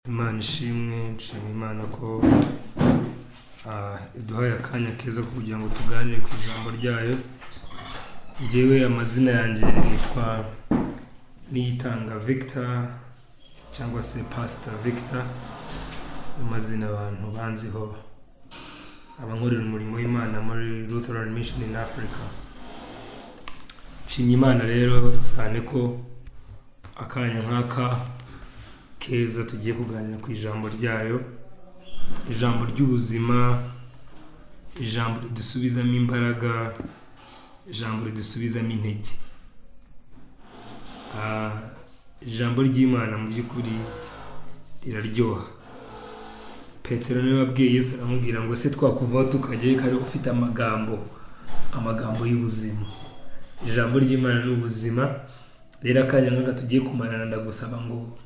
Imana ishimwe. Nshima Imana ko iduhaye akanya keza ko kugira ngo tuganire ku ijambo ryayo. Njyewe amazina yanjye nitwa Niyitanga Victor cyangwa se Pastor Victor, amazina abantu banziho. Abankorera umurimo w'Imana muri Lutheran Mission in Africa. Nshimye Imana rero cyane ko akanya nk'aka keza tugiye kuganira ku ijambo ryayo, ijambo ry'ubuzima, ijambo ridusubizamo imbaraga, ijambo ridusubizamo intege. Ijambo ry'Imana mu by'ukuri riraryoha. Petero niwe wabwiye Yesu, aramubwira ngo: "Se twakuvaho tukajyayo ko ari ufite amagambo y'ubuzima?" Ijambo ry'Imana ni ubuzima. Rero akanya nk'aka tugiye kumarana, ndagusaba ngo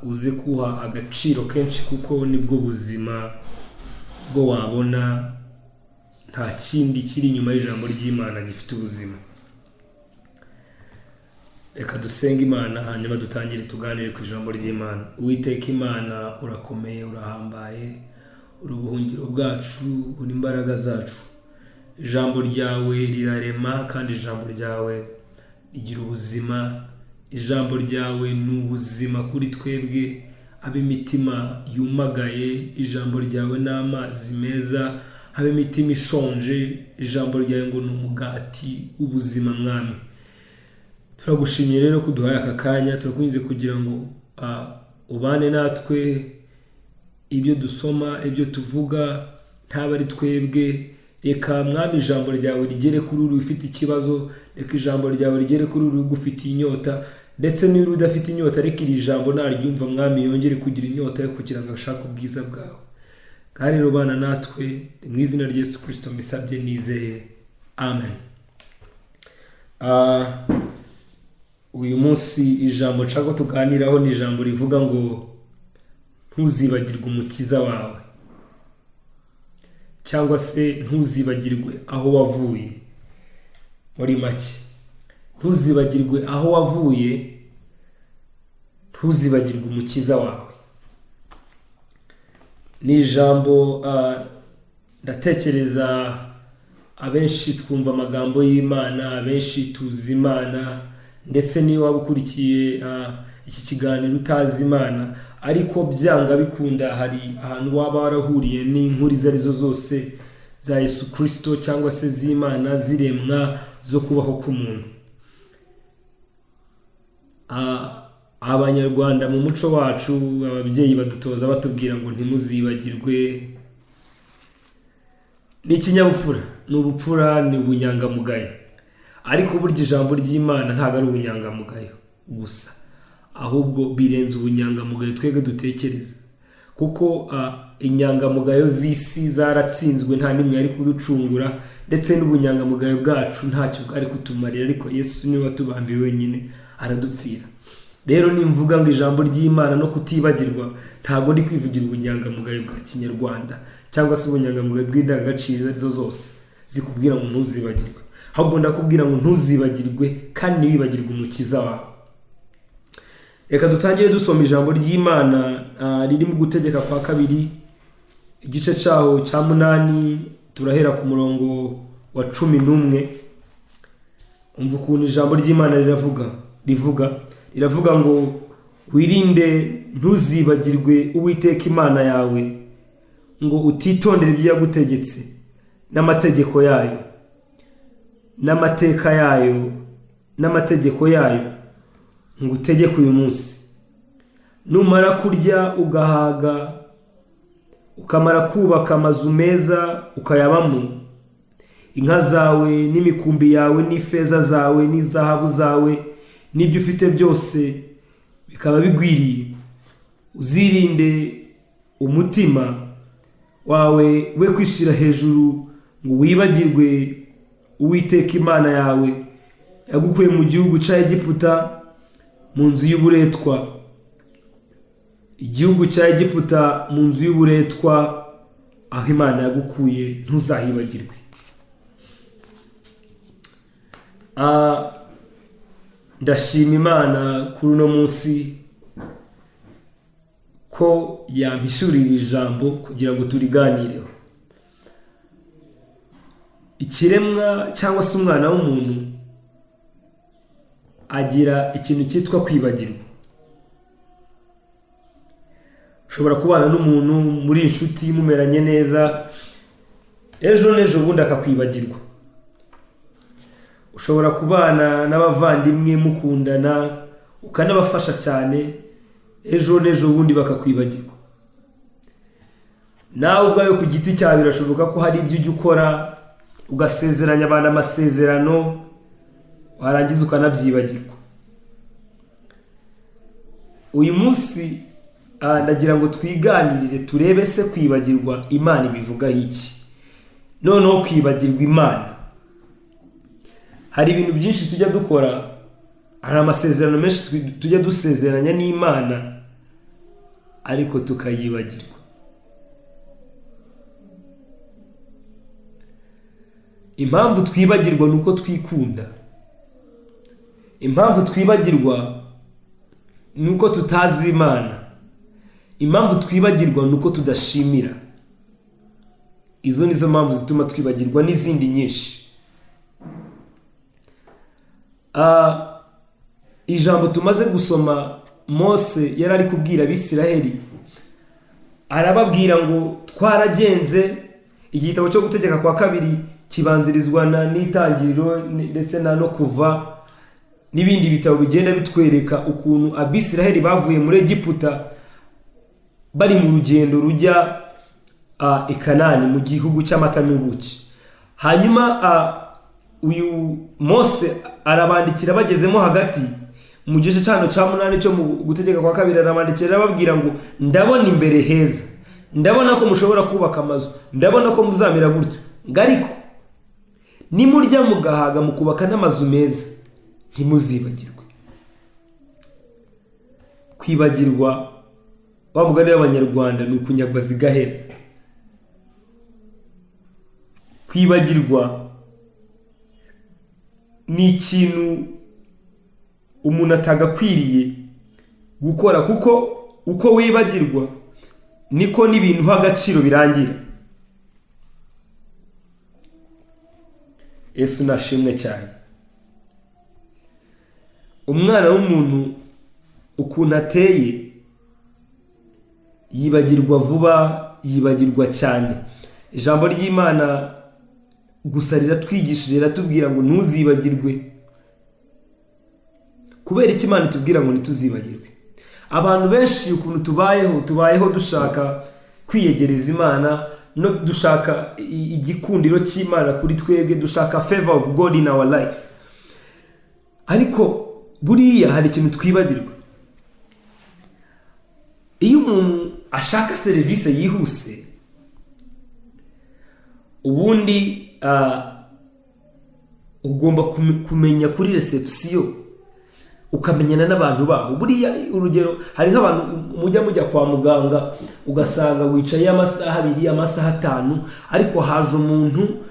uze kuha agaciro kenshi, kuko nibwo buzima bwo wabona. Nta kindi kiri inyuma y'ijambo ry'Imana gifite ubuzima. Reka dusenge Imana, hanyuma dutangire tuganire ku ijambo ry'Imana. Uwiteka Imana, urakomeye, urahambaye, uri ubuhungiro bwacu, uri imbaraga zacu. Ijambo ryawe rirarema kandi ijambo ryawe rigira ubuzima. Ijambo ryawe ni ubuzima kuri twebwe ab'imitima yumagaye. Ijambo ryawe ni amazi meza ab'imitima ishonje. Ijambo ryawe ngo ni umugati w'ubuzima. Mwami, turagushimiye rero ko uduhaye aka kanya. Turakunze kugira ngo ubane natwe. Ibyo dusoma, ibyo tuvuga, ntaba ari twebwe. Reka, Mwami, ijambo ryawe rigere kuri uri ufite ikibazo. Reka ijambo ryawe rigere kuri uri ugufitiye inyota, ndetse niba udafite inyota, ariko iri jambo naryumva, Mwami, yongere kugira inyota yo kugira ngo ashake ubwiza bwawe. Kandi rero bana natwe. Mu izina rya Yesu Kirisito mbisabye nizeye, amen. Uyu munsi ijambo nshaka ko tuganiraho ni ijambo rivuga ngo ntuzibagirwe Umukiza wawe, cyangwa se ntuzibagirwe aho wavuye. Muri make, ntuzibagirwe aho wavuye, ntuzibagirwe Umukiza wawe. Ni ijambo ndatekereza abenshi twumva amagambo y'Imana, abenshi tuzi Imana, ndetse niyo waba ukurikiye iki kiganiro utazi Imana, ariko byanga bikunda hari ahantu waba warahuriye n'inkuru izo arizo zose za Yesu Kirisito cyangwa se z'Imana, ziremwa, zo kubaho k'umuntu. Abanyarwanda mu muco wacu, ababyeyi badutoza batubwira ngo ntimuzibagirwe. Ni ikinyabupfura, ni ubupfura, ni ubunyangamugayo. Ariko burya ijambo ry'Imana ntabwo ari ubunyangamugayo gusa, ahubwo birenze ubunyangamugayo twebwe dutekereza, kuko inyangamugayo z'isi zaratsinzwe, nta n'imwe yari kuducungura, ndetse n'ubunyangamugayo bwacu ntacyo bwari kutumarira. Ariko Yesu niwe watubambiye wenyine, aradupfira. Rero nimvuga ngo ijambo ry'Imana no kutibagirwa, ntabwo ndi kwivugira ubunyangamugayo bwa kinyarwanda cyangwa se ubunyangamugayo bw'indangagaciro izo arizo zose zikubwira ngo ntuzibagirwe, ahubwo ndakubwira ngo ntuzibagirwe kandi ntiwibagirwe Umukiza wawe. Reka dutangire dusoma ijambo ry'Imana riri mu Gutegeka kwa Kabiri, igice cyaho cya 8, turahera ku murongo wa 11. Umva ukuntu ijambo ry'Imana riravuga, riravuga ngo: "Wirinde ntuzibagirwe Uwiteka Imana yawe, ngo utitondera ibyo yagutegetse n'amategeko yayo n'amateka yayo n'amategeko yayo ngo utegeke uyu munsi. Numara kurya ugahaga, ukamara kubaka amazu meza ukayabamo, inka zawe n'imikumbi yawe n'ifeza zawe n'izahabu zawe n'ibyo ufite byose bikaba bigwiriye, uzirinde umutima wawe we kwishyira hejuru ngo wibagirwe Uwiteka Imana yawe yagukuye mu gihugu cya Egiputa, mu nzu y'uburetwa." Igihugu cya Egiputa, mu nzu y'uburetwa, aho Imana yagukuye, ntuzahibagirwe. Ndashima Imana kuri uno munsi. Ko yampishurira ijambo kugira ngo turiganireho. Ikiremwa cyangwa se umwana w'umuntu agira ikintu cyitwa kwibagirwa. Ushobora kubana n'umuntu muri inshuti, mumeranye neza, ejo n'ejo bundi akakwibagirwa. Ushobora kubana n'abavandimwe mukundana, ukanabafasha cyane, ejo n'ejo bundi bakakwibagirwa. Nawe ubwawe ku giti cyawe birashoboka ko hari ibyo ujya ukora, ugasezeranya abantu amasezerano, warangiza ukanabyibagirwa. Uyu munsi ndagira ngo twiganirire, turebe se kwibagirwa Imana ibivugaho iki. Noneho kwibagirwa Imana, hari ibintu byinshi tujya dukora, hari amasezerano menshi tujya dusezeranya n'Imana ariko tukayibagirwa. Impamvu twibagirwa ni uko twikunda. Impamvu twibagirwa ni uko tutazi Imana. Impamvu twibagirwa ni uko tudashimira. Izo nizo mpamvu zituma twibagirwa n'izindi nyinshi. Ijambo tumaze gusoma, Mose yari ari kubwira Abisiraheli, arababwira ngo twaragenze. Igitabo cyo Gutegeka kwa Kabiri kibanzirizwa n'Itangiriro ndetse na no Kuva n'ibindi bitabo bigenda bitwereka ukuntu Abisiraheli bavuye muri Egiputa bari mu rugendo rujya i Kanani, mu gihugu cy'amata n'ubuki. Hanyuma uyu Mose arabandikira bagezemo hagati mu gice cyano cya 8 cyo mu Gutegeka kwa Kabiri, arabandikira arababwira ngo ndabona imbere heza, ndabona ko mushobora kubaka amazu, ndabona ko muzamera gutya, ngo ariko nimurya mugahaga mukubaka n'amazu meza ntimuzibagirwe. Kwibagirwa, wa mugani w'Abanyarwanda, ni ukunyagwa zigahera. Kwibagirwa ni ikintu umuntu atagakwiriye gukora, kuko uko wibagirwa niko n'ibintu uha agaciro birangira. Yesu nashimwe cyane. Umwana w'umuntu ukuntu ateye, yibagirwa vuba, yibagirwa cyane. Ijambo ry'Imana gusa riratwigishije, riratubwira ngo ntuzibagirwe. Kubera iki Imana itubwira ngo ntituzibagirwe? Abantu benshi ukuntu tubayeho, tubayeho dushaka kwiyegereza Imana, no dushaka igikundiro cy'Imana kuri twebwe, dushaka favor of God in our life. Ariko buriya hari ikintu twibagirwa. Iyo umuntu ashaka serivisi yihuse, ubundi ugomba kumenya kuri reception, ukamenyana n'abantu baho. Buriya urugero, hari nk'abantu mujya kwa muganga, ugasanga wicaye amasaha 2, amasaha 5, ariko haje umuntu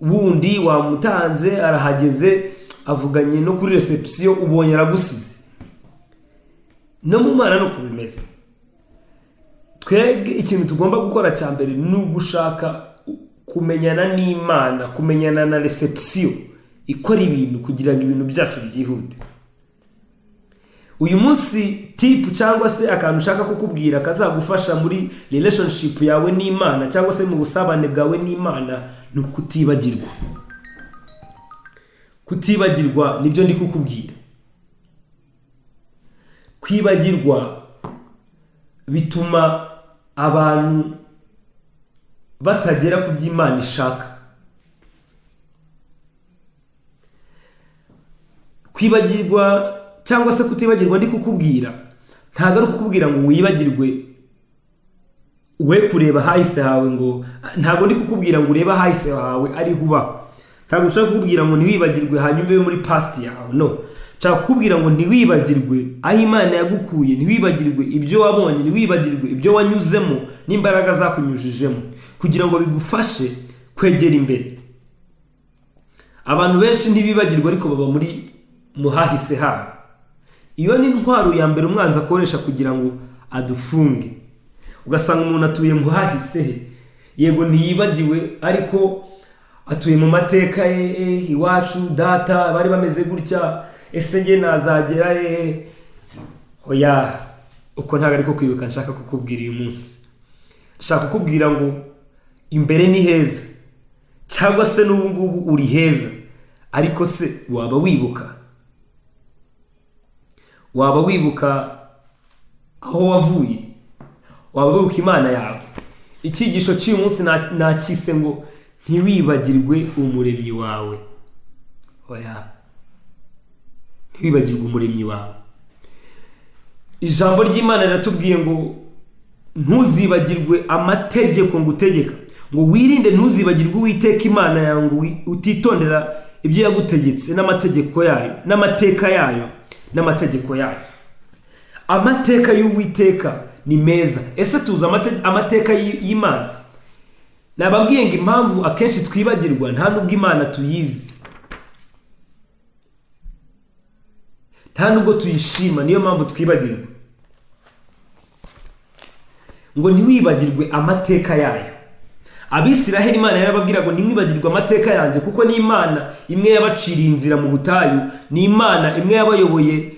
wundi wamutanze, arahageze, avuganye no kuri reception, ubonye aragusize. No mu Mana nuko bimeze. Twebwe ikintu tugomba gukora cya mbere ni ugushaka kumenyana n'Imana, kumenyana na reception ikora ibintu kugira ngo ibintu byacu byihute. Uyu munsi tip cyangwa se akantu ushaka kukubwira kazagufasha muri relationship yawe n'Imana cyangwa se mu busabane bwawe n'Imana ni ukutibagirwa. Kutibagirwa nibyo ndi kukubwira. Kwibagirwa bituma abantu batagera ku byo Imana ishaka. Kwibagirwa cyangwa se kutibagirwa ndi kukubwira, ntabwo ari ukukubwira ngo wibagirwe we kureba hahise hawe, ngo ntabwo ndi kukubwira ngo urebe hahise hawe ariho uba. Ntabwo nshaka kukubwira ngo ntiwibagirwe hanyuma ube muri past yawe, no. Nshaka kukubwira ngo ntiwibagirwe aho Imana yagukuye, ntiwibagirwe ibyo wabonye, ntiwibagirwe ibyo wanyuzemo n'imbaraga zakunyujijemo, kugira ngo bigufashe kwegera imbere. Abantu benshi ntibibagirwa ariko baba muri muhahise habo. Iyo ni intwaro ya mbere umwanzi akoresha kugira ngo adufunge. Ugasanga umuntu atuye mu hahise he, yego ntiyibagiwe, ariko atuye mu mateka ye. Iwacu data bari bameze gutya, ese njye nazagera hehe? Oya, uko ntabwo ariko kwibuka nshaka kukubwira uyu munsi. Nshaka kukubwira ngo imbere ni heza, cyangwa se n'ubu ngubu uri heza, ariko se waba wibuka? Waba wibuka aho wavuye? Waba wibuka Imana yawe? Icyigisho cy'uyu munsi nakise ngo ntiwibagirwe umuremyi wawe. Oya, ntiwibagirwe umuremyi wawe. Ijambo ry'Imana riratubwiye ngo ntuzibagirwe amategeko ngutegeka, ngo wirinde ntuzibagirwe Uwiteka Imana yawe, ngo utitondera ibyo yagutegetse n'amategeko yayo n'amateka yayo n'amategeko yayo. Amateka y'Uwiteka ni meza. Ese tuzi amateka y'Imana? Nababwiye ngo impamvu akenshi twibagirwa, nta nubwo Imana tuyizi, nta nubwo tuyishima, niyo mpamvu twibagirwa. Ngo ntiwibagirwe amateka yayo. Abisiraheli Imana yarababwira ngo ntimwibagirwe amateka yanjye, kuko ni Imana imwe yabaciriye inzira mu butayu, ni Imana imwe yabayoboye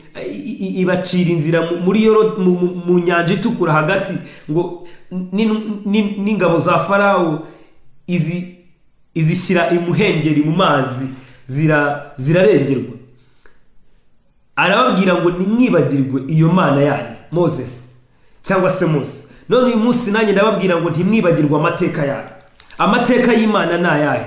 ibacira inzira mu nyanja itukura hagati, ngo n'ingabo za Farawo izishyira imuhengeri mu mazi, zirarengerwa. Arababwira ngo ntimwibagirwe iyo Mana yanyu, Moses cyangwa se Mose. None uyu munsi nanjye ndababwira ngo ntimwibagirwe amateka yayo. Amateka y'Imana ni ayahe?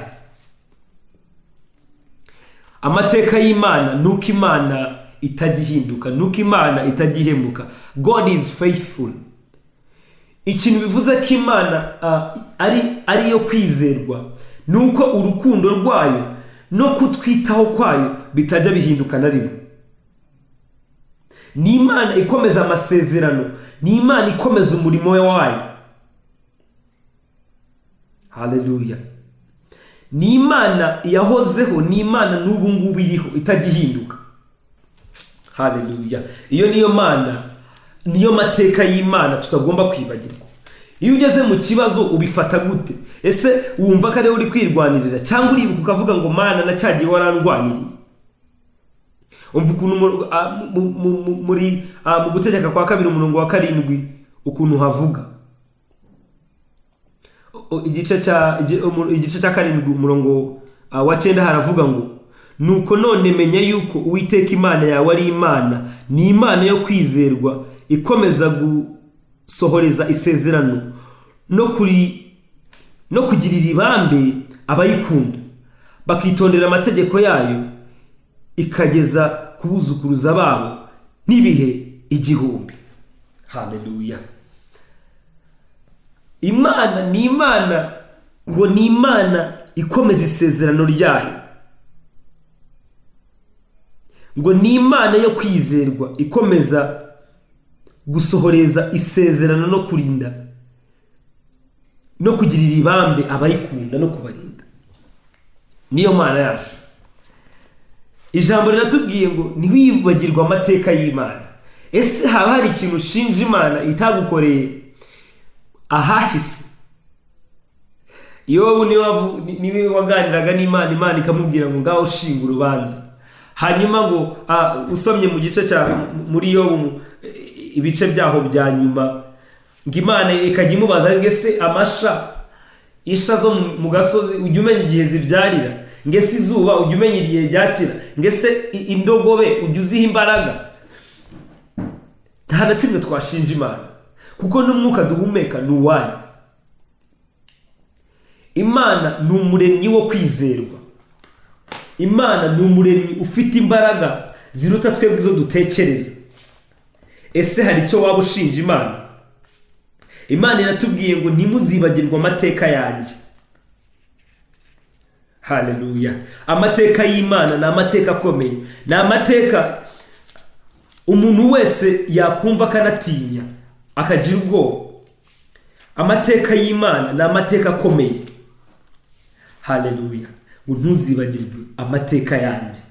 Amateka y'Imana ni uko Imana itagihinduka, ni uko Imana itagihemuka. God is faithful. Ikintu bivuze ko Imana ari iyo kwizerwa ni uko urukundo rwayo no kutwitaho kwayo bitajya bihinduka na rimwe. Ni Imana ikomeza amasezerano, ni Imana ikomeza umurimo wayo. Haleluya. Ni Imana yahozeho, ni Imana n'ubu ngubu iriho itagihinduka. Haleluya. Iyo niyo Mana, niyo mateka y'Imana tutagomba kwibagirwa. Iyo ugeze mu kibazo ubifata gute? Ese wumva ko ariwe uri kwirwanirira, cyangwa uribuka ukavuga ngo Mana na cyagiye warandwaniriye? Umva ukuntu mu gutegeka kwa kabiri umurongo wa 7 ukuntu havuga. Igice cya 7 umurongo wa 9 haravuga ngo nuko none menya yuko Uwiteka Imana yawe ari Imana, ni Imana yo kwizerwa, ikomeza gusohoreza isezerano no kugirira ibambe abayikunda, bakitondera amategeko yayo, ikageza kubuzukuruza babo n'ibihe 1000. Haleluya. Imana ni Imana, ngo ni Imana ikomeza isezerano ryayo, ngo ni Imana yo kwizerwa, ikomeza gusohoreza isezerano no kurinda no kugirira ibambe abayikunda no kubarinda. Niyo Mana yacu. Ijambo riratubwiye ngo ntiwibagirwe amateka y'Imana. Ese haba hari ikintu ushinja Imana itagukoreye ahahise? Yobu niwe waganiraga n'Imana, Imana ikamubwira ngo ngaho ushinga urubanza. Hanyuma ngo usomye mu gice cya muri Yobu ibice byaho bya nyuma, ngo Imana ikajya imubaza ngo ese amasha isha zo mu gasozi ujya umenya igihe zibyarira, ngo ese izuba ujya umenya igihe ryakira, ngo ese indogobe ujya uziha imbaraga? Nta na kimwe twashinja Imana, kuko n'umwuka duhumeka ni uwayo. Imana ni umuremyi wo kwizerwa. Imana ni umuremyi ufite imbaraga ziruta twebwe izo dutekereza. Ese hari icyo waba ushinja Imana? Imana iratubwiye ngo ntimuzibagirwe amateka yanjye. Haleluya. Amateka y'Imana ni amateka akomeye, ni amateka umuntu wese yakumva akanatinya akagira ubwoba. Amateka y'Imana ni amateka akomeye. Haleluya. Ngo ntuzibagirwe amateka yanjye.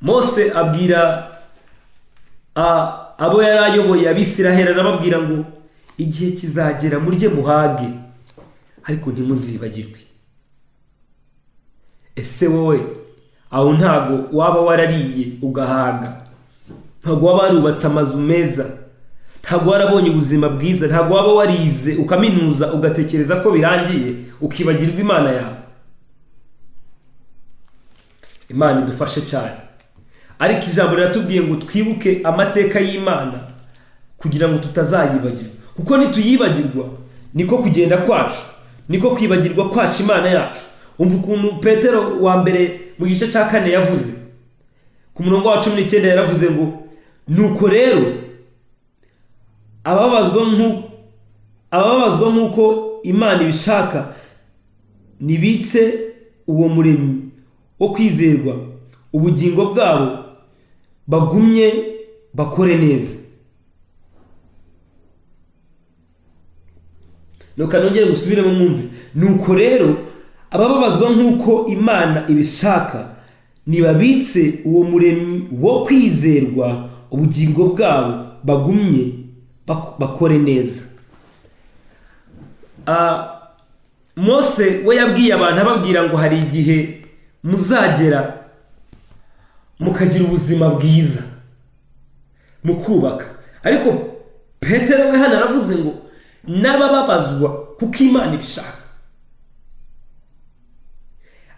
Mose abwira abo yari ayoboye Abisiraheli, arababwira ngo igihe kizagera murye muhage ariko ntimuzibagirwe. Ese wowe aho ntago waba warariye ugahaga, ntago waba warubatse amazu meza, ntago warabonye ubuzima bwiza, ntago waba warize ukaminuza ugatekereza ko birangiye ukibagirwa Imana yawe? Imana idufashe cyane. Ariko ijambo riratubwiye ngo twibuke amateka y'Imana kugira ngo tutazayibagirwa, kuko nituyibagirwa niko kugenda kwacu, niko kwibagirwa kwacu Imana yacu. Umva ukuntu Petero wa mbere mu gice cya 4 yavuze ku murongo wa 19, yaravuze ngo nuko rero ababazwa nk'uko Imana ibishaka nibitse uwo muremyi wo kwizerwa ubugingo bwabo, bagumye bakore neza. Nuko nongere musubiremo mwumve. Nuko rero ababazwa nk'uko Imana ibishaka nibabitse uwo muremyi wo kwizerwa ubugingo bwabo, bagumye bakore neza. Mose we yabwiye abantu ababwira ngo hari igihe muzagera mukagira ubuzima bwiza mukubaka, ariko Petero we hano aravuze ngo n'abababazwa kuko Imana ibishaka,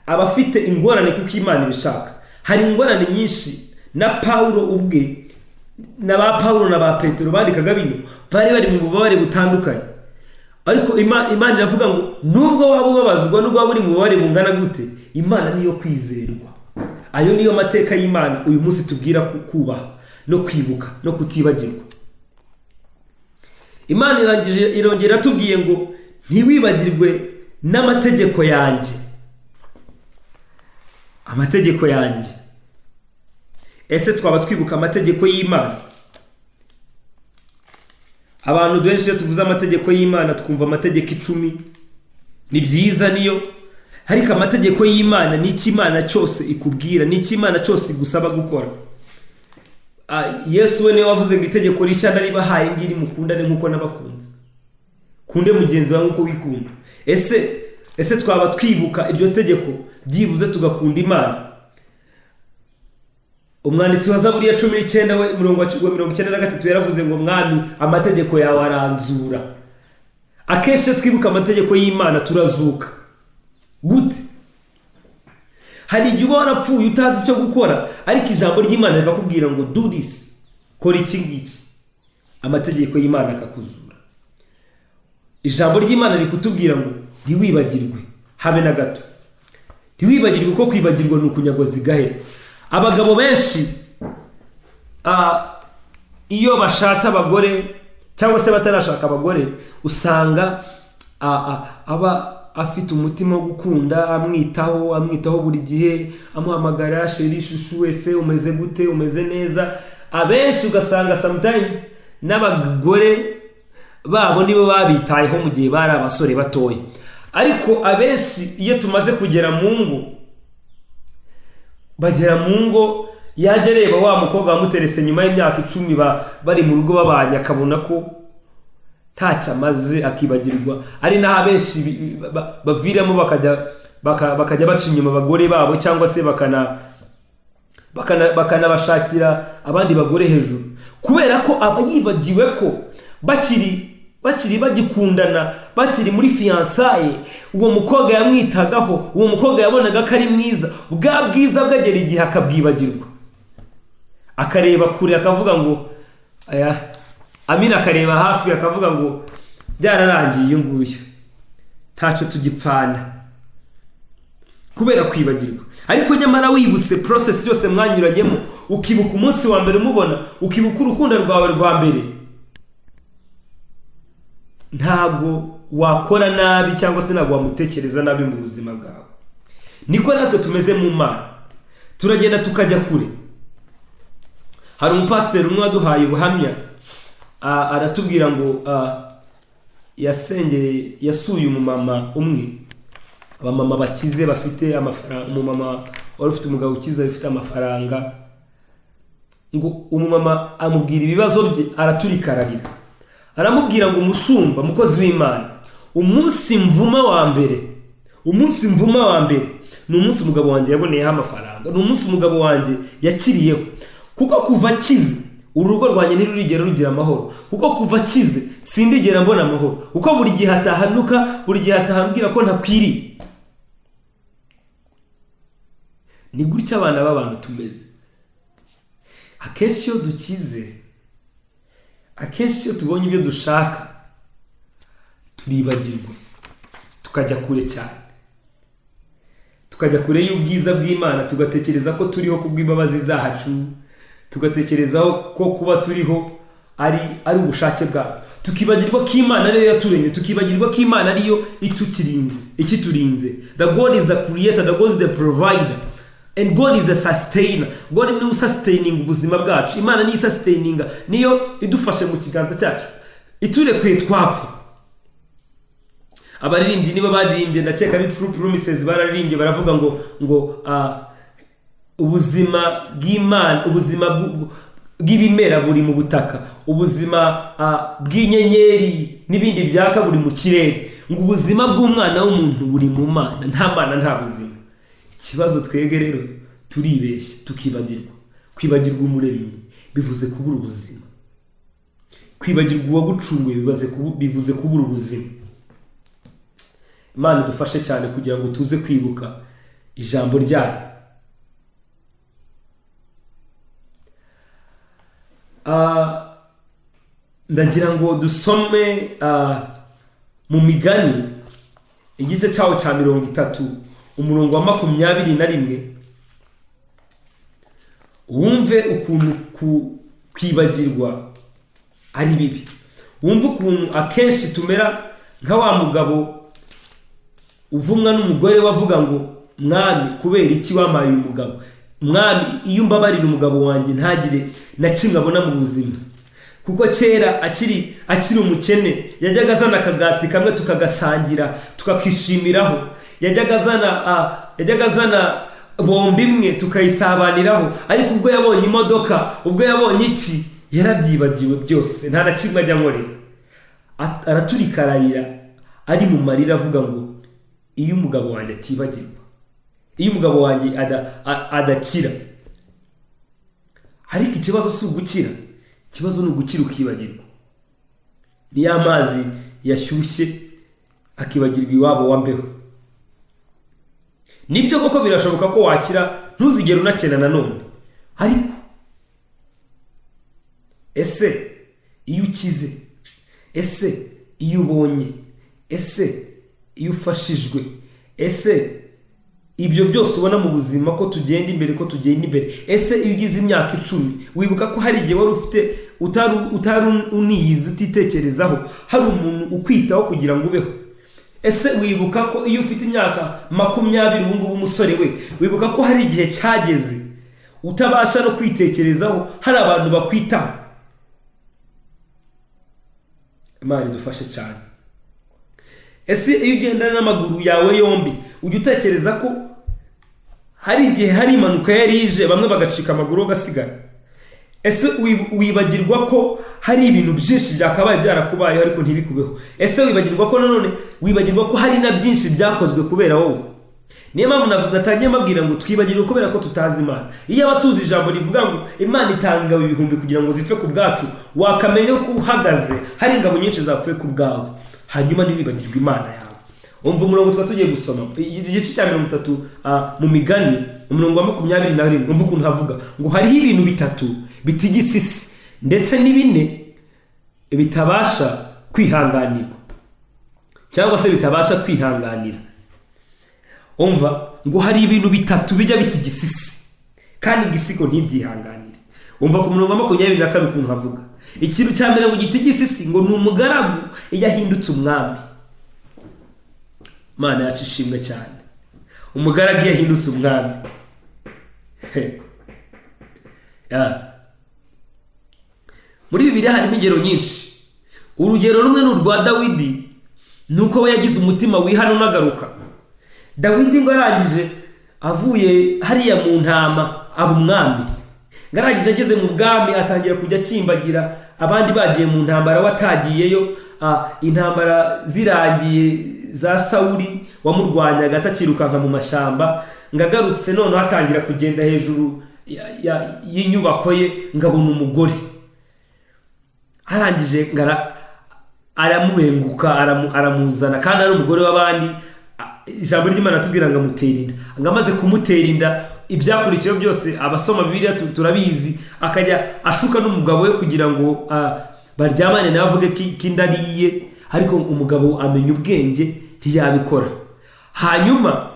abafite ingorane kuko Imana ibishaka. Hari ingorane nyinshi na Paulo ubwe na ba Paulo na ba Petero bandikaga bino bari bari mu bubabare butandukanye, ariko Imana iravuga ngo nubwo waba ubabazwa, nubwo waba uri mu bubabare bungana gute, Imana niyo kwizerwa. Ayo niyo mateka y'Imana uyu munsi tubwira kubaha no kwibuka no kutibagirwa. Imana irangije irongera tubwiye ngo ntiwibagirwe n'amategeko yanjye. Amategeko yanjye. Ese twaba twibuka amategeko y'Imana? Abantu benshi iyo tuvuze amategeko y'Imana twumva amategeko 10, ni byiza niyo, ariko amategeko y'Imana ni icyo Imana cyose ikubwira, ni icyo Imana cyose igusaba gukora. Yesu we niwe wavuze ngo itegeko rishya naribahaye ngiri, mukundane nk'uko nabakunze, kunde mugenzi wawe nk'uko wikunda. Ese twaba twibuka iryo tegeko byibuze tugakunda Imana? Umwanditsi wa Zaburi ya 19 we murongo wa 93 yaravuze ngo Mwami amategeko yawe aranzura. Akenshi twibuka amategeko y'Imana turazuka. Gute? Hari igihe uba warapfuye utazi icyo gukora, ariko ijambo ry'Imana rikakubwira ngo do this, kora iki ngiki. Amategeko y'Imana akakuzura. Ijambo ry'Imana rikutubwira ngo ntiwibagirwe habe na gato. Ntiwibagirwe ko kwibagirwa ni ukunyagwa zigahera. Abagabo benshi iyo bashatse abagore cyangwa se batarashaka abagore, usanga aba afite umutima wo gukunda, amwitaho buri gihe, amuhamagara sheri, shushu, wese umeze gute, umeze neza. Abenshi ugasanga sometimes n'abagore babo nibo babitayeho mu gihe bari abasore batoya. Ariko abenshi iyo tumaze kugera mu ngo, bagera mu ngo yaje areba wa mukobwa wamuterese nyuma y'imyaka 10 bari mu rugo babanye, akabona ko ntacyo amaze, akibagirwa. Ari naho abenshi baviramo bakajya baca inyuma abagore babo, cyangwa se bakanabashakira abandi bagore hejuru, kubera ko aba yibagiwe ko bakiri bagikundana, bakiri muri fiançailles, uwo mukobwa yamwitagaho, uwo mukobwa yabonaga ko ari mwiza, bwa bwiza bwagera igihe akabwibagirwa, akareba kure akavuga ngo aya Amina, akareba hafi akavuga ngo byararangiye uyu nguyu ntacyo tugipfana, kubera kwibagirwa. Ariko nyamara wibutse process yose mwanyuranyemo, ukibuka umunsi wa mbere umubona, ukibuka urukundo rwawe rwa mbere, ntabwo wakora nabi cyangwa se ntabwo wamutekereza nabi mu buzima bwawe. Niko natwe tumeze mu Mana, turagenda tukajya kure. Hari umupasiteri umwe waduhaye ubuhamya, aratubwira ngo yasengeye, yasuye umumama umwe, abamama bakize bafite amafaranga, umumama wari ufite umugabo ukize ufite amafaranga. Ngo umumama amubwira ibibazo bye, araturika ararira, aramubwira ngo: "Umushumba, mukozi w'Imana, umunsi mvuma wa mbere, umunsi mvuma wa mbere ni umunsi umugabo wanjye yaboneyeho amafaranga, ni umunsi umugabo wanjye yakiriyeho, kuko kuva akize urugo rwanjye ntirurigera rugira amahoro, kuko kuva akize sindigera mbona amahoro, kuko buri gihe atahanuka, buri gihe atahambwira ko ntakwiriye." Ni gutya abana b'abantu tumeze. Akenshi iyo dukize, akenshi iyo tubonye ibyo dushaka, turibagirwa, tukajya kure cyane, tukajya kure y'ubwiza bw'Imana, tugatekereza ko turiho kubw'imbabazi zacu, tugatekerezaho ko kuba turiho ari ubushake bwacu, tukibagirwa ko Imana ariyo yaturemye, tukibagirwa ko Imana ariyo itukirinze, ikiturinze. The God is the creator, the God is the provider, and God is the sustainer. God niwe usustaining ubuzima bwacu. Imana niyo isustaininga, niyo idufashe mu kiganza cyacu. Iturekuye twapfa. Abaririmbyi niba baririmbye, ndakeka ari True Promises, bararirimbye baravuga ngo ubuzima bw'Imana, ubuzima bw'ibimera buri mu butaka, ubuzima bw'inyenyeri n'ibindi byaka buri mu kirere, ngo ubuzima bw'umwana w'umuntu buri mu Mana. Nta Mana nta buzima. Ikibazo twebwe rero turibeshya, tukibagirwa. Kwibagirwa Umuremyi bivuze kubura ubuzima. Kwibagirwa uwagucunguye bivuze kubura ubuzima. Imana idufashe cyane kugira ngo tuze kwibuka ijambo ryayo. Ndagira ngo dusome mu Migani, igice cyawo cya 30, umurongo wa 21, wumve ukuntu kwibagirwa ari bibi, wumve ukuntu akenshi tumera nka wa mugabo uvumwa n'umugore we avuga ngo: "Mwami, kubera iki wampaye uyu mugabo? Mwami, iyo umbabarira umugabo wanjye ntagire na kimwe abona mu buzima, kuko kera akiri umukene yajyaga azana akagati kamwe tukagasangira, tukakishimiraho, yajyaga azana bombo imwe tukayisabaniraho, ariko ubwo yabonye imodoka, ubwo yabonye iki, yarabyibagiwe byose, nta na kimwe ajya ankorera." Araturika ararira, ari mu marira avuga ngo: "Iyo umugabo wanjye atibagirwa, iyo umugabo wanjye adakira." Ariko ikibazo si ugukira, ikibazo ni ugukira ukibagirwa. Ni ya mazi yashyushye akibagirwa iwabo wa mbeho. Nibyo koko birashoboka ko wakira ntuzigere unakena nanone, ariko ese iyo ukize, ese iyo ubonye, ese iyo ufashijwe, ese ibyo byose ubona mu buzima ko tugenda imbere, ko tugenda imbere, ese iyo ugize imyaka 10 wibuka ko hari igihe wari ufite utari uniyizi, utitekerezaho, hari umuntu ukwitaho kugira ngo ubeho? Ese wibuka ko iyo ufite imyaka 20 ubu ngubu, umusore we, wibuka ko hari igihe cyageze utabasha no kwitekerezaho, hari abantu bakwitaho? Imana idufashe cyane. Ese iyo ugendana n'amaguru yawe yombi, ujya utekereza ko hari igihe hari impanuka yari ije, bamwe bagacika amaguru ugasigara? Ese wibagirwa ko hari ibintu byinshi byakabaye byarakubayeho ariko ntibikubeho? Ese wibagirwa ko nanone wibagirwa ko hari na byinshi byakozwe kubera wowe? Niyo mpamvu natangiye mbabwira ngo twibagirwe kubera ko tutazi Imana. Iyo aba tuzi ijambo rivuga ngo Imana itanga ingabo ibihumbi kugira ngo zipfe ku bwacu, wakamenya ko uhagaze hari ingabo nyinshi zapfuye ku bwawe, hanyuma ntiwibagirwe Imana yawe. Umva umurongo tuba tugiye gusoma, igice cya 30 mu Migani, umurongo wa 21. Umva ukuntu havuga ngo: "Hariho ibintu bitatu bitigisa isi, ndetse ni bine bitabasha kwihanganirwa," cyangwa se bitabasha kwihanganira. Umva ngo hari ibintu bitatu bijya bitigisa isi kandi ngo isi ngo ntibyihanganire. Umva ku murongo wa 22 ukuntu havuga. Ikintu cya mbere ngo gitigisa isi ngo ni umugaragu iyo ahindutse umwami. Imana yacu ishimwe cyane. Umugaragu iyo ahindutse umwami. He. Ya. Muri Bibiliya harimo ingero nyinshi. Urugero rumwe ni urwa Dawidi, ni uko we yagize umutima wihana unagaruka. Dawidi ngo arangije avuye hariya mu ntama aba umwami. Ngarangije ageze mu bwami atangira kujya akimbagira, abandi bagiye mu ntambara we atagiyeyo. Intambara zirangiye za Sawuli wamurwanyaga atakirukanka mu mashyamba, ngagarutse noneho atangira kugenda hejuru y'inyubako ye, ngabona umugore arangije aramubenguka, aramuzana kandi ari umugore w'abandi. Ijambo ry'Imana atubwira ngo amutera inda, ngo amaze kumutera inda ibyakurikiyeho byose abasoma Bibiliya turabizi, akajya ashuka n'umugabo we kugira ngo baryamane nawe avuge ko inda ari iye, ariko umugabo amenya ubwenge ntiyabikora. Hanyuma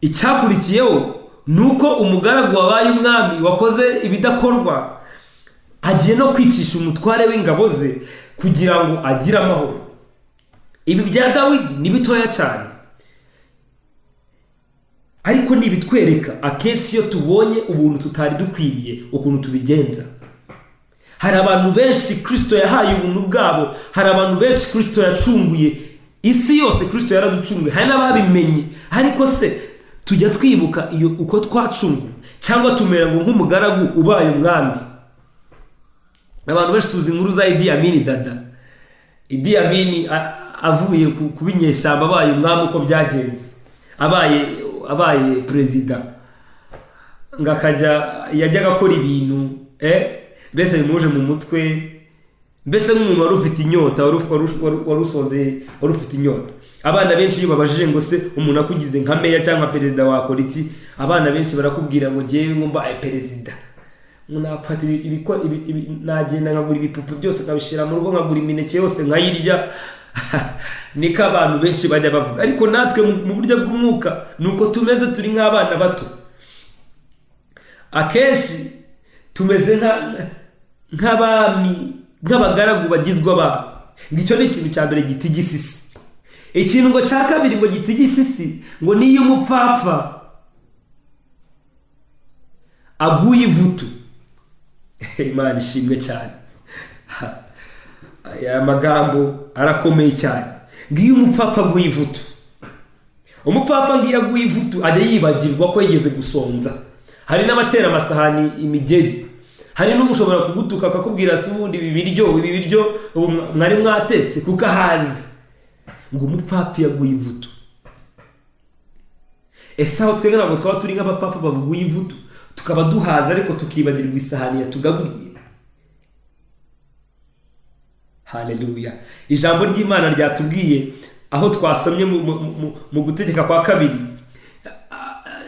icyakurikiyeho ni uko umugaragu wabaye umwami wakoze ibidakorwa agiye no kwicisha umutware w'ingabo ze kugira ngo agire amahoro. Ibi bya Dawidi ni bitoya cyane, ariko ni ibitwereka akenshi iyo tubonye ubuntu tutari dukwiriye ukuntu tubigenza. Hari abantu benshi Kristo yahaye ubuntu bwabo, hari abantu benshi Kristo yacunguye, isi yose Kristo yaraducunguye, hari n'ababimenye. Ariko se tujya twibuka iyo uko twacunguwe, cyangwa tumera ngo nk'umugaragu ubaye umwami? Abantu benshi tuzi inkuru za Idi Amin Dada. Idi Amin avuye kuba inyeshyamba abaye umwami, uko byagenze, abaye perezida, ngo akajya yajyaga akora ibintu mbese bimuje mu mutwe, mbese nk'umuntu wari ufite inyota, wari usonze, wari ufite inyota. Abana benshi iyo babajije ngo se umuntu akugize nka meya cyangwa perezida wakora iki, abana benshi barakubwira ngo ngewe ngo mbaye perezida ngo nafata nagenda nkagura ibipupe byose nkabishyira mu rugo, nkagura imineke yose nkayirya. Niko abantu benshi bajya bavuga. Ariko natwe mu buryo bw'umwuka ni uko tumeze, turi nk'abana bato. Akenshi tumeze nk'abami, nk'abagaragu bagizwe abami. Ngo icyo ni ikintu cya mbere gitigisa isi. Ikintu ngo cya kabiri ngo gitigisa isi, ngo niyo umupfapfa aguye ivutu. Imana ishimwe cyane. Aya magambo arakomeye cyane. Ngo iyo umupfapfa aguye ivutu, umupfapfa ngo iyo aguye ivutu ajya yibagirwa ko yigeze gusonza. Hari n'abatera amasahani imigeri, hari n'ushobora kugutuka akakubwira se ubundi ibi biryo ubu mwari mwatetse kuko ahazi. Ngo umupfapfa yaguye ivutu. Ese aho twebwe ntabwo twaba turi nk'abapfapfa bavuguye ivutu, tukaba duhaza ariko tukibagirwa isahani yatugaburiye? Haleluya. Ijambo ry'Imana ryatubwiye aho twasomye mu gutegeka kwa kabiri,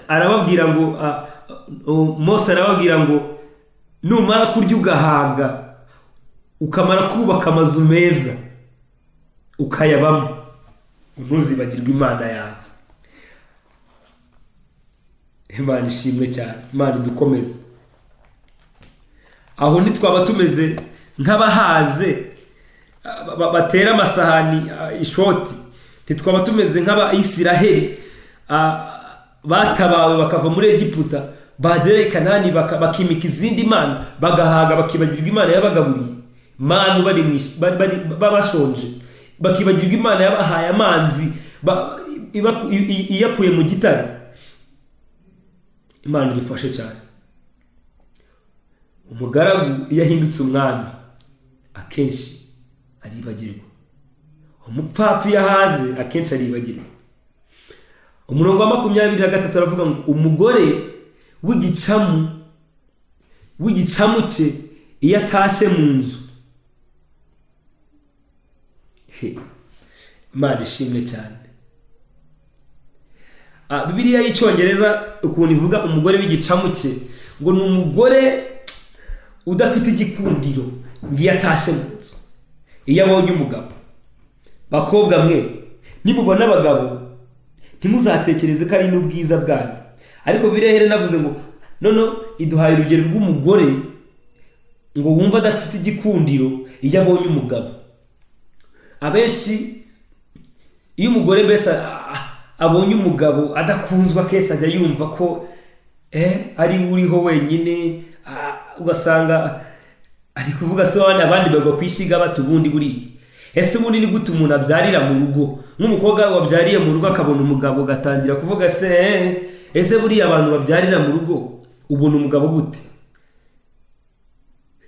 arababwira ngo, Mose arababwira ngo numara kurya ugahaga, ukamara kubaka amazu meza ukayabamo, ntuzibagirwe Imana yawe. Imana ishimwe cyane, Imana idukomeze. Aho ntitwaba tumeze nk'abahaze batera amasahani ishoti, ntitwaba tumeze nk'abayisiraheli batabawe bakava muri Egiputa, bagera i Kanani bakimika izindi mana, bagahaga bakibagirwa Imana yabagaburiye manu bari bashonje, bakibagirwa Imana yabahaye amazi iyakuye mu gitare. Imana idufashe cyane. Umugaragu iyo ahindutse umwami akenshi aribagirwa, umupfapfa iyo ahaze akenshi aribagirwa. Umurongo wa 23 aravuga ngo umugore w'igicamuke iyo atashye mu nzu. Imana ishimwe cyane. Bibiliya y'Icyongereza ukuntu ivuga umugore w'igicamuke, ngo ni umugore udafite igikundiro ngo iyo atashye mu nzu, iyo abonye umugabo. Bakobwa mwe, nimubona abagabo ntimuzatekereze ko ari n'ubwiza bwanyu. Ariko Bibiliya rero navuze ngo none iduhaye urugero rw'umugore ngo wumva adafite igikundiro iyo abonye umugabo. Abenshi iyo umugore mbese abonye umugabo adakunzwe, akenshi ajya yumva ko ari we uriho wenyine, ugasanga ari kuvuga se abandi bagwa kwishyiga bati ubundi buriya. Ese ubundi ni gute umuntu abyarira mu rugo? Nk'umukobwa wabyariye mu rugo akabona umugabo agatangira kuvuga se ese buriya abantu babyarira mu rugo ubona umugabo gute?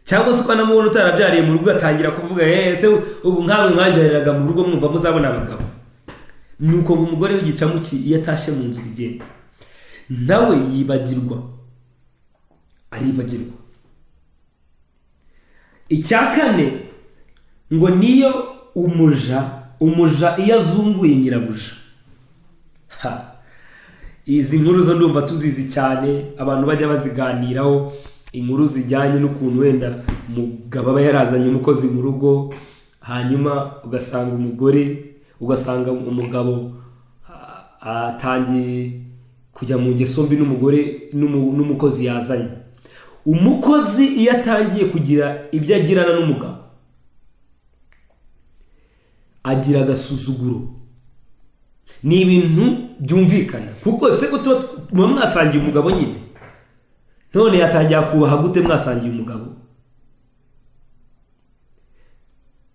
Cyangwa se ukanamubona utarabyariye mu rugo, atangira kuvuga: "Ese ubu nkawe mwabyariraga mu rugo, mwumva muzabona abagabo?" Ni uko ngo umugore w'igicamuki iyo atashye mu nzu bigenda, nawe yibagirwa, aribagirwa. Icya kane ngo niyo umuja iyo azunguye nyirabuja. Izi nkuru zo ndumva tuzizi cyane, abantu bajya baziganiraho, inkuru zijyanye n'ukuntu wenda umugabo aba yarazanye umukozi mu rugo, hanyuma ugasanga umugore, ugasanga umugabo atangiye kujya mu ngeso mbi n'umugore n'umukozi yazanye. Umukozi iyo atangiye kugira ibyo agirana n'umugabo, agira agasuzuguro. Ni ibintu byumvikana, kuko se ko tuba muba mwasangiye umugabo nyine, none yatangiye akubaha gute mwasangiye umugabo?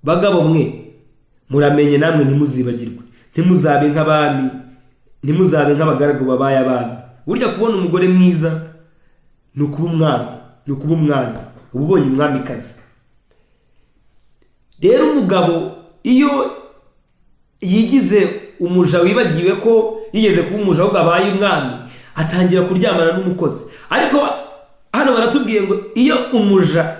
Bagabo mwe, muramenye namwe ntimuzibagirwe, ntimuzabe nk'abami, ntimuzabe nk'abagaragu babaye abami. Burya kubona umugore mwiza ni ukuba umwami, ni ukuba umwami, uba ubonye umwamikazi. Rero umugabo iyo yigize umuja, wibagiwe ko yigeze kuba umuja ahubwo abaye umwami, atangira kuryamana n'umukozi. Ariko hano baratubwiye ngo iyo umuja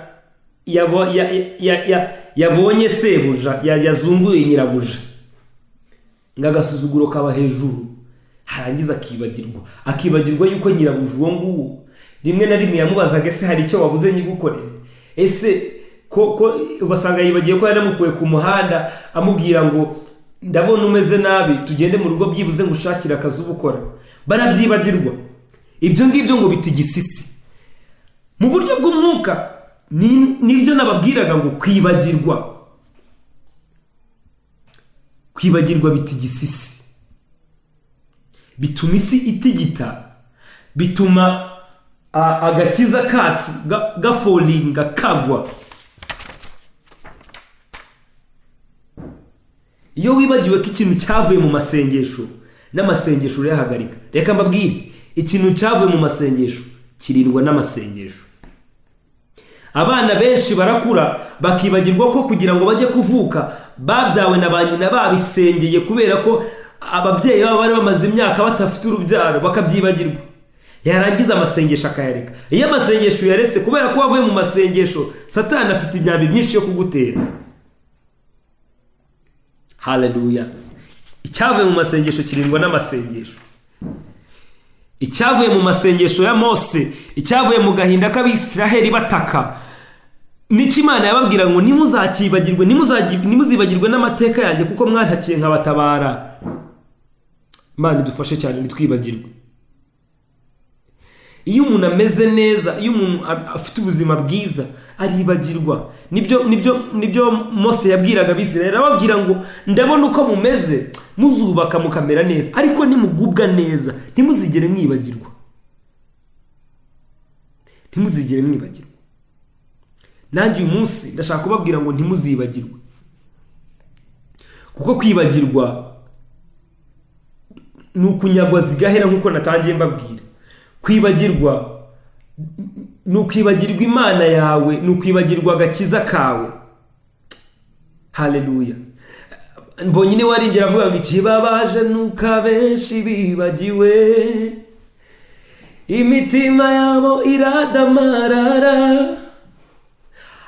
yabonye sebuja, yazunguye nyirabuja, ngo agasuzuguro kaba hejuru, harangiza akibagirwa, akibagirwa yuko nyirabuja uwo nguwo rimwe na rimwe yamubazaga: "Ese hari icyo wabuze nyigukorere?" Ese ko ugasanga yibagiwe ko yanamukuye ku muhanda, amubwira ngo: "Ndabona umeze nabi, tugende mu rugo byibuze ngo ushakire akazi uba ukora." Barabyibagirwa ibyo ngibyo, ngo bitigisa isi mu buryo bw'umwuka. Nibyo nababwiraga ngo kwibagirwa bitigisa isi, bituma isi itigita, bituma agakiza kacu gaforinga, kagwa. Iyo wibagiwe ko ikintu cyavuye mu masengesho, n'amasengesho urayahagarika. Reka mbabwire, ikintu cyavuye mu masengesho kirindwa n'amasengesho. Abana benshi barakura bakibagirwa ko kugira ngo bajye kuvuka babyawe na ba nyina babisengeye, kubera ko ababyeyi babo bari bamaze imyaka badafite urubyaro, bakabyibagirwa, yarangiza amasengesho akayareka. Iyo amasengesho uyaretse kubera ko wavuye mu masengesho, Satani afite imyambi myinshi yo kugutera. Haleluya! Icyavuye mu masengesho kirindwa n'amasengesho. Icyavuye mu masengesho ya Mose, icyavuye mu gahinda k'Abisiraheli bataka, nicyo Imana yababwira ngo: "Ntimuzakibagirwe, ntimuzibagirwe n'amateka yanjye, kuko mwantakiye nkabatabara." Imana idufashe cyane ntitwibagirwe. Iyo umuntu ameze neza, iyo umuntu afite ubuzima bwiza, aribagirwa. Nibyo Mose yabwiraga Abisirayeli, arababwira ngo: "Ndabona uko mumeze, muzubaka mukamera neza, ariko nimugubwa neza ntimuzigere mwibagirwa, ntimuzigere mwibagirwa." Nanjye uyu munsi ndashaka kubabwira ngo ntimuzibagirwe, kuko kwibagirwa ni ukunyagwa zigahera, nk'uko natangiye mbabwira. Kwibagirwa ni ukwibagirwa Imana yawe, ni ukwibagirwa agakiza kawe. Haleluya! Mbonye niwe waririmbye, aravuga ngo: "Ikibabaje nuko abenshi bibagiwe, imitima yabo iradamarara."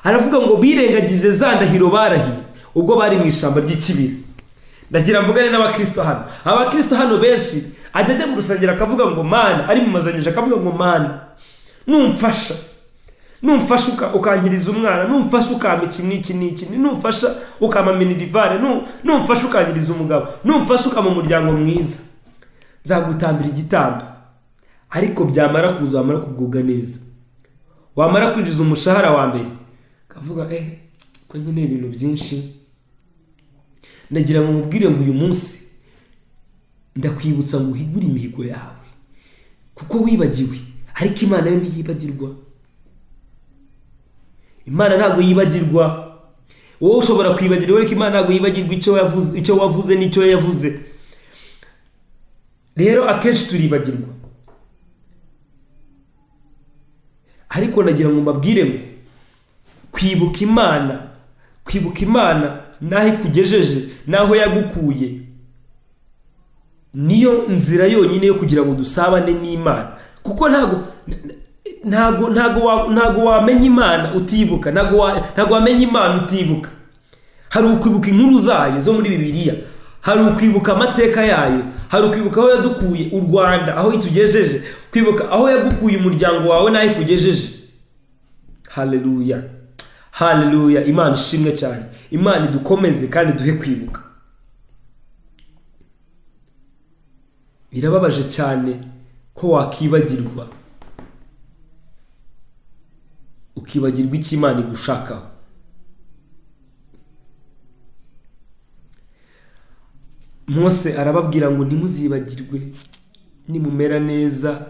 Aravuga ngo birengagije za ndahiro barahiye ubwo bari mu ishyamba ry'ikibira. Ndagira mvugane n'abakristo hano. Abakristo hano benshi ajya mu rusengero akavuga ngo: "Mana," ari mu masengesho akavuga ngo: "Mana, numfasha ukankiriza umwana, numfasha ukampa iki n'iki n'iki, numfasha ukampa minerval, numfasha ukankiriza umugabo, numfasha ukampa umuryango mwiza, nzagutambira igitambo." Ariko byamara kuza, wamara kugubwa neza, wamara kwinjiza umushahara wa mbere, ukavuga: "Ko nkeneye ibintu byinshi." Ndagira ngo mubwire ngo uyu munsi ndakwibutsa ngo uhigure imihigo yawe, kuko wibagiwe, ariko Imana yo ntiyibagirwa. Imana ntabwo yibagirwa. Wowe ushobora kwibagirwa, ariko Imana ntabwo yibagirwa icyo wavuze n'icyo yavuze. Rero akenshi turibagirwa, ariko nagira ngo mbabwire ngo Kwibuka Imana, kwibuka Imana n'aho ikugejeje n'aho yagukuye, niyo nzira yonyine yo kugira ngo dusabane n'Imana, kuko ntago wamenya Imana utibuka, ntago wamenya Imana utibuka. Hari ukwibuka inkuru zayo zo muri Bibiliya, hari ukwibuka amateka yayo, hari ukwibuka aho yadukuye u Rwanda, aho itugejeje, kwibuka aho yagukuye umuryango wawe n'aho ikugejeje. Haleluya, haleluya! Imana ishimwe cyane. Imana idukomeze kandi duhe kwibuka. Birababaje cyane ko wakibagirwa, ukibagirwa icyo Imana igushakaho. Mose arababwira ngo ntimuzibagirwe nimumera neza,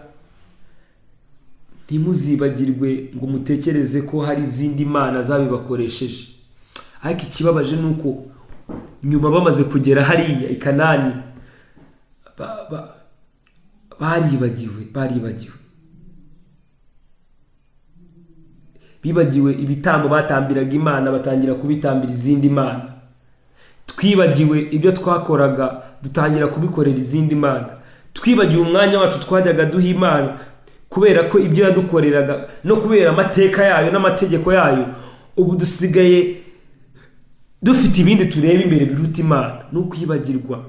ntimuzibagirwe ngo mutekereze ko hari izindi mana zabibakoresheje. Ariko ikibabaje ni uko nyuma bamaze kugera hariya i Kanani, baribagiwe, bibagiwe ibitambo batambiraga Imana, batangira kubitambira izindi mana. Twibagiwe ibyo twakoraga, dutangira kubikorera izindi mana. Twibagiwe umwanya wacu twajyaga duha Imana, kubera ko ibyo yadukoreraga no kubera amateka yayo n'amategeko yayo, ubu dusigaye dufite ibindi tureba imbere biruta Imana. Ni ukwibagirwa.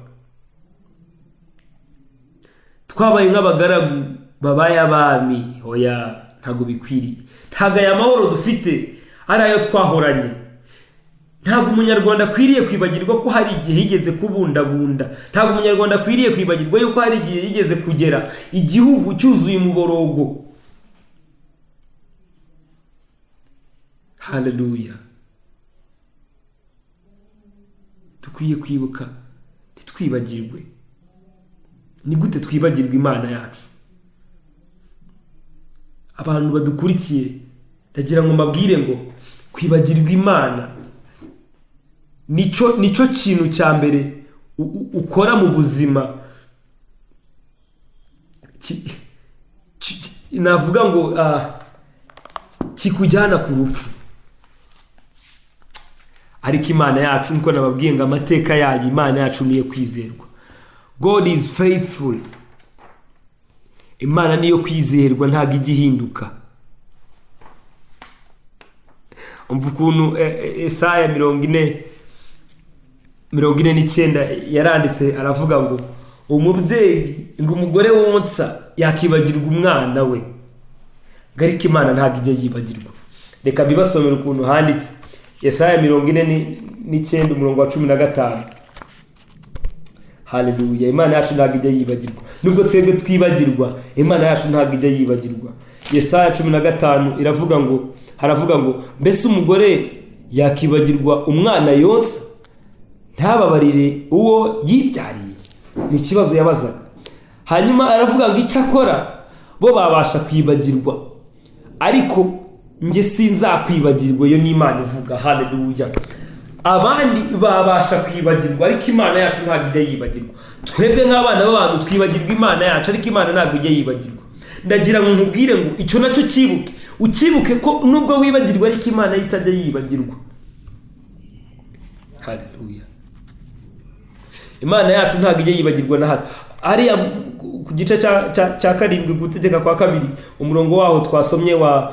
Twabaye nk'abagaragu babaye abami. Oya, ntabwo bikwiriye. Ntabwo aya mahoro dufite ari ayo twahoranye. Ntabwo umunyarwanda akwiriye kwibagirwa ko hari igihe yigeze kubundabunda. Ntabwo umunyarwanda akwiriye kwibagirwa yuko hari igihe yigeze kugera igihugu cyuzuye umuborogo. Haleluya! Dukwiye kwibuka, ntitwibagirwe. Ni gute twibagirwa Imana yacu? Abantu badukurikiye, ndagira ngo mbabwire ngo kwibagirwa Imana nicyo kintu cya mbere ukora mu buzima. Navuga ngo kikujyana ku rupfu. Ariko Imana yacu, nkuko nababwiye ngo amateka yayo, Imana yacu niyo kwizerwa. God is faithful. Imana niyo kwizerwa, ntabwo ijya ihinduka. Umva ukuntu Esaya 49 yaranditse, aravuga ngo umubyeyi, ngo umugore wonsa yakibagirwa umwana we, ngo ariko Imana ntabwo ijya yibagirwa. Reka mbibasomere ukuntu handitse. Yesaya 49 umurongo wa 15. Haleluya! Imana yacu ntabwo ijya yibagirwa. Nubwo twebwe twibagirwa, Imana yacu ntabwo ijya yibagirwa. Yesaya 15 iravuga ngo, haravuga ngo mbese umugore yakibagirwa umwana yonsa, ntababarire uwo yibyariye? Ni ikibazo yabazaga. Hanyuma aravuga ngo icyo akora bo babasha kwibagirwa, ariko njye sinzakwibagirwa. Iyo ni Imana ivuga. Haleluya! Abandi babasha kwibagirwa, ariko Imana yacu ntabwo ijya yibagirwa. Twebwe nk'abana b'abantu twibagirwa Imana yacu, ariko Imana ntabwo ijya yibagirwa. Ndagira ngo nkubwire ngo icyo nacyo cyibuke, ukibuke ko nubwo wibagirwa, ariko Imana itajya yibagirwa. Haleluya! Imana yacu ntabwo ijya yibagirwa na hato. Hariya ku gice cya 7 gutegeka kwa 2, umurongo waho twasomye wa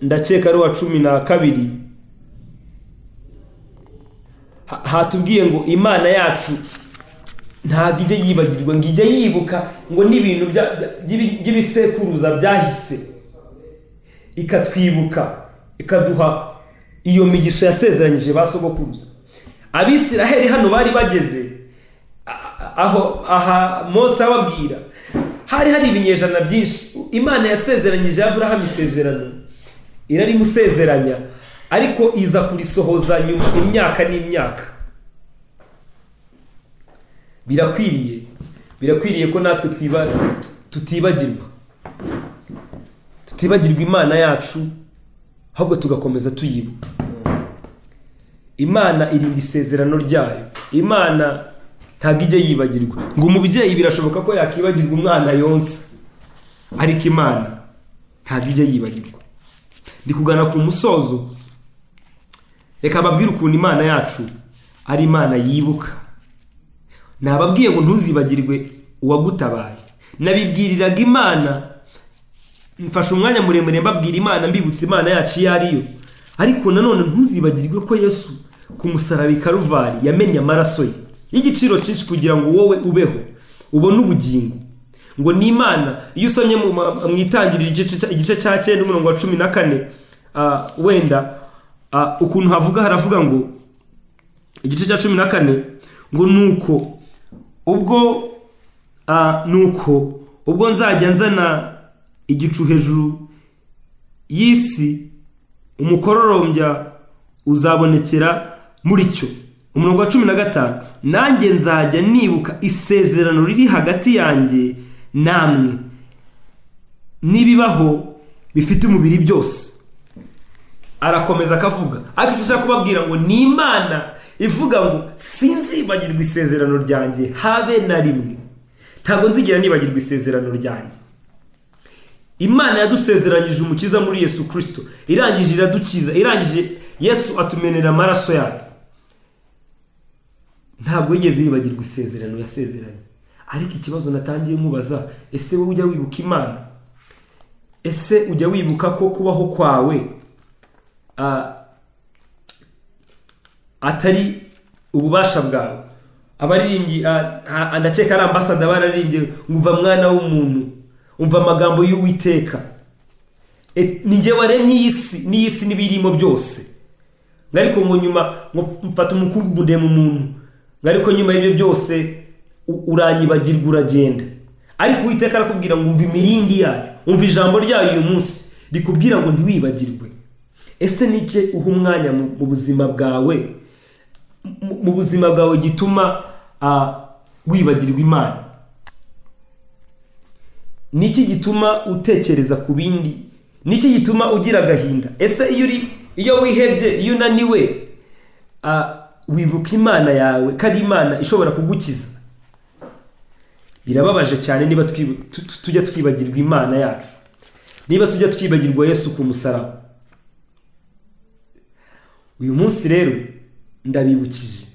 ndakeka ari wa 12, hatubwiye ngo Imana yacu ntabwo ijya yibagirwa, ngo ijya yibuka ngo n'ibintu by'ibisekuruza byahise, ikatwibuka, ikaduha iyo migisha yasezeranyije ba sogokuruza. Abisiraheli hano bari bageze aho aha Mose ababwira, hari ibinyejana byinshi. Imana yasezeranyije Aburahamu isezerano, irarimusezeranya, ariko iza kurisohoza nyuma imyaka n'imyaka. Birakwiriye ko natwe tutibagirwa Imana yacu, ahubwo tugakomeza tuyibuka. Imana irinda isezerano ryayo. Imana ntabwo ijya yibagirwa. Ngo umubyeyi birashoboka ko yakibagirwa umwana yonsa, ariko Imana ntabwo ijya yibagirwa. Ndi kugana ku musozo. Reka mbabwire ukuntu Imana yacu ari Imana yibuka. Nababwiye ngo ntuzibagirwe uwagutabaye. Nabibwiriraga Imana, mfashe umwanya muremure mbabwira Imana, mbibutsa Imana yacu iyo ariyo. Ariko nanone ntuzibagirwe ko Yesu ku musaraba i Karuvari yamennye amaraso ye y'igiciro cyinshi kugira ngo wowe ubeho ubone ubugingo. Ngo ni Imana, iyo usomye mu Itangiriro igice cya 9 umurongo wa 14, wenda ukuntu havuga, haravuga ngo igice cya 14 ngo nuko ubwo nzajya nzana igicu hejuru y'isi, umukororombya uzabonekera muri cyo. Umurongo wa 15, nanjye nzajya nibuka isezerano riri hagati yanjye namwe n'ibibaho bifite umubiri byose. Arakomeza akavuga, ariko icyo ushaka kubabwira ngo ni Imana ivuga ngo sinzibagirwa isezerano ryanjye habe na rimwe, ntabwo nzigera nibagirwa isezerano ryanjye. Imana yadusezeranyije umukiza muri Yesu Kristo, irangije iradukiza, irangije Yesu atumenera amaraso yayo. Ntabwo yigeze yibagirwa isezerano yasezeranye. Ariko ikibazo natangiye nkubaza, ese wowe ujya wibuka Imana? Ese ujya wibuka ko kubaho kwawe atari ububasha bwawe? Abaririmbyi, ndakeka ari ambasada, bararirimbye ngo umva mwana w'umuntu, umva amagambo y'Uwiteka, ni njye waremye iyi si n'iyi si n'ibirimo byose, ngo ariko ngo nyuma ngo mfata umukungugu ndema umuntu, ngo ariko nyuma y'ibyo byose uranyibagirwa uragenda. Ariko Uwiteka arakubwira ngo umva imirindi yayo, umva ijambo ryayo uyu munsi rikubwira ngo ntiwibagirwe. Ese ni iki uha umwanya mu buzima bwawe, mu buzima bwawe gituma wibagirwa Imana? Ni iki gituma utekereza ku bindi? Ni iki gituma ugira agahinda? Ese iyo wihebye, iyo unaniwe, wibuka Imana yawe ko ari Imana ishobora kugukiza? Birababaje cyane niba tujya twibagirwa Imana yacu, niba tujya twibagirwa Yesu ku musaraba. Uyu munsi rero ndabibukije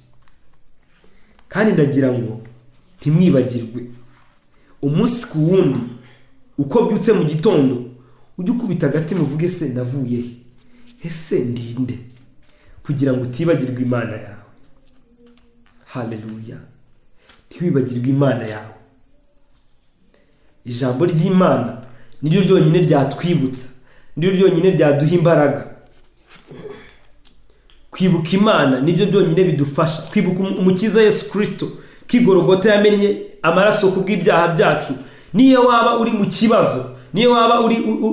kandi ndagira ngo ntimwibagirwe. Umunsi ku wundi uko byutse mu gitondo, ujye ukubita agati muvuge se navuye he, ese ndinde, kugira ngo utibagirwe Imana yawe. Haleluya! Ntiwibagirwe Imana yawe. Ijambo ry'Imana niryo ryonyine ryatwibutsa, niryo ryonyine ryaduha imbaraga. Kwibuka Imana nibyo byonyine bidufasha kwibuka umukiza Yesu Kristo, ko i Gologota yamennye amaraso ku bw'ibyaha byacu. Niyo waba uri mu kibazo, niyo waba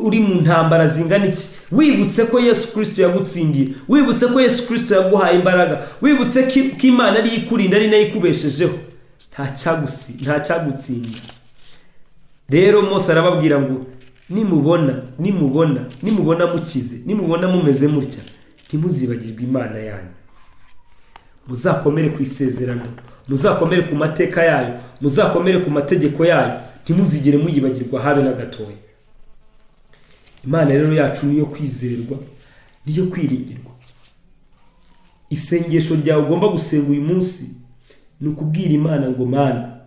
uri mu ntambara zingana iki, wibutse ko Yesu Kristo yagutsindiye, wibutse ko Yesu Kristo yaguhaye imbaraga, wibutse ko Imana ariyo ikurinda, ari nayo ikubeshejeho, nta cyagutsinda. Rero Mose arababwira ngo nimubona, nimubona, nimubona mukize, nimubona mumeze mutya, ntimuzibagirwe Imana yanyu. Muzakomere ku isezerano, muzakomere ku mateka yayo, muzakomere ku mategeko yayo, ntimuzigere muyibagirwa habe na gatoya. Imana rero yacu niyo kwizerwa, niyo kwiringirwa. Isengesho ryawe ugomba gusenga uyu munsi ni ukubwira Imana ngo Mana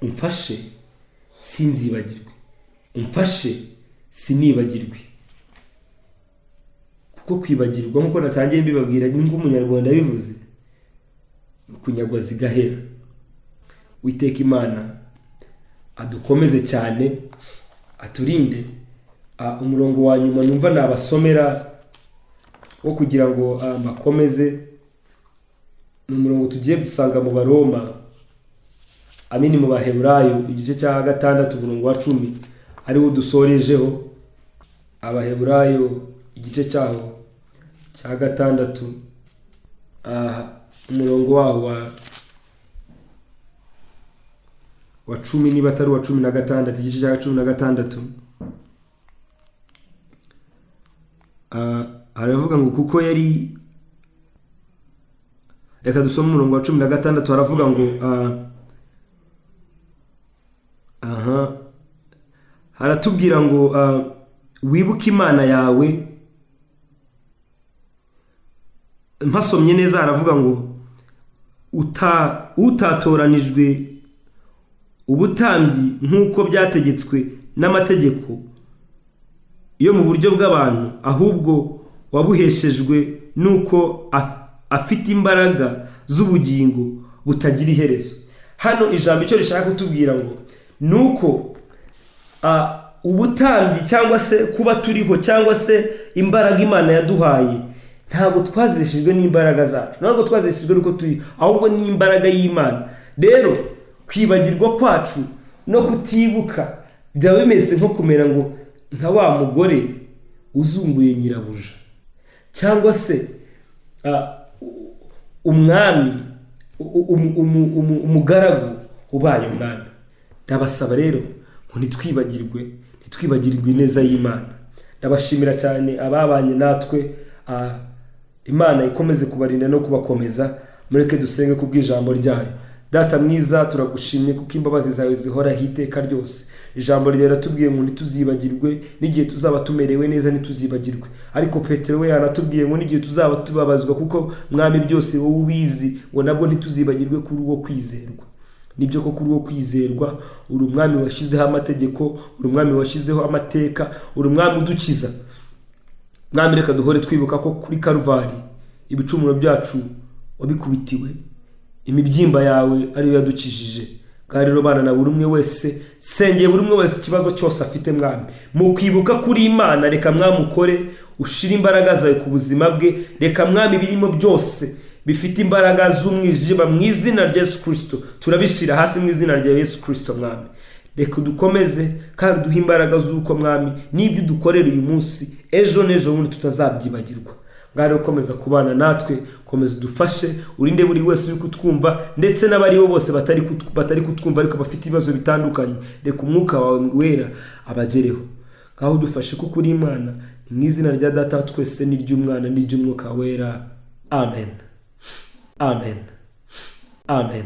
umfashe sinzibagirwe, umfashe sinibagirwe. Kuko kwibagirwa, nk'uko natangiye mbibabwira, nk'uko umunyarwanda yabivuze, ni ukunyagwa zigahera. Uwiteka Imana adukomeze cyane, aturinde. Umurongo wa nyuma numva nabasomera wo kugira ngo mbakomeze ni umurongo tugiye gusanga mu Baroma, amini mu Baheburayo igice cya 6 umurongo wa 10, ariwo dusorejeho. Abaheburayo igice cyaho cya 6, umurongo waho wa 10, niba atari uwa 16, igice cya 16. Haravuga ngo kuko yari, reka dusome umurongo wa 16, haravuga ngo, aha haratubwira ngo wibuke Imana yawe Mpasomye neza, haravuga ngo utatoranijwe ubutambyi nk'uko byategetswe n'amategeko yo mu buryo bw'abantu, ahubwo wabuheshejwe n'uko afite imbaraga z'ubugingo butagira iherezo. Hano ijambo icyo rishaka kutubwira ngo ni uko ubutambyi, cyangwa se kuba turiho, cyangwa se imbaraga Imana yaduhaye, ntabwo twazeshejwe n'imbaraga zacu, ntabwo twazeshejwe n'uko turi, ahubwo ni imbaraga y'Imana. Rero kwibagirwa kwacu no kutibuka byaba bimeze nko kumera ngo nka wa mugore uzunguye nyirabuja, cyangwa se umwami, umugaragu ubaye umwami. Ndabasaba rero ngo ntitwibagirwe ineza y'Imana. Ndabashimira cyane ababanye natwe. Imana ikomeze kubarinda no kubakomeza. Mureke dusenge ku bw'ijambo ryayo. Data mwiza, turagushimye kuko imbabazi zawe zihoraho iteka ryose. Ijambo ryawe riratubwiye ngo ntituzibagirwe n'igihe tuzaba tumerewe neza, ntituzibagirwe. Ariko Petero we yanatubwiye ngo n'igihe tuzaba tubabazwa, kuko Mwami byose wowe ubizi, ngo nabwo ntituzibagirwe kuri uwo kwizerwa. Nibyo koko, uri uwo kwizerwa. Uri umwami washyizeho amategeko, uri umwami washyizeho amateka, uri umwami udukiza. Mwami, reka duhore twibuka ko kuri Karuvari ibicumuro byacu wabikubitiwe, imibyimba yawe ariyo yadukijije. Ngaho rero bana na buri umwe wese, sengeye buri umwe wese ikibazo cyose afite. Mwami, mu kwibuka kuri Imana, reka Mwami ukore, ushire imbaraga zawe ku buzima bwe. Reka Mwami ibirimo byose bifite imbaraga z'umwijima, mu izina rya Yesu Kirisito turabishyira hasi, mu izina rya Yesu Kirisito. Mwami, reka dukomeze kandi duhe imbaraga z'uko, Mwami, n'ibyo udukorera uyu munsi, ejo n'ejo bundi tutazabyibagirwa. Ngaho rero komeza kubana natwe, komeza udufashe, urinde buri wese uri kutwumva, ndetse n'abaribo bose batari kutwumva ariko bafite ibibazo bitandukanye. Reka umwuka wawe wera abagereho. Ngaho udufashe kuko uri Imana. Ni mu izina rya Data wa twese n'iry'Umwana n'iry'Umwuka Wera. Amen, amen, amen.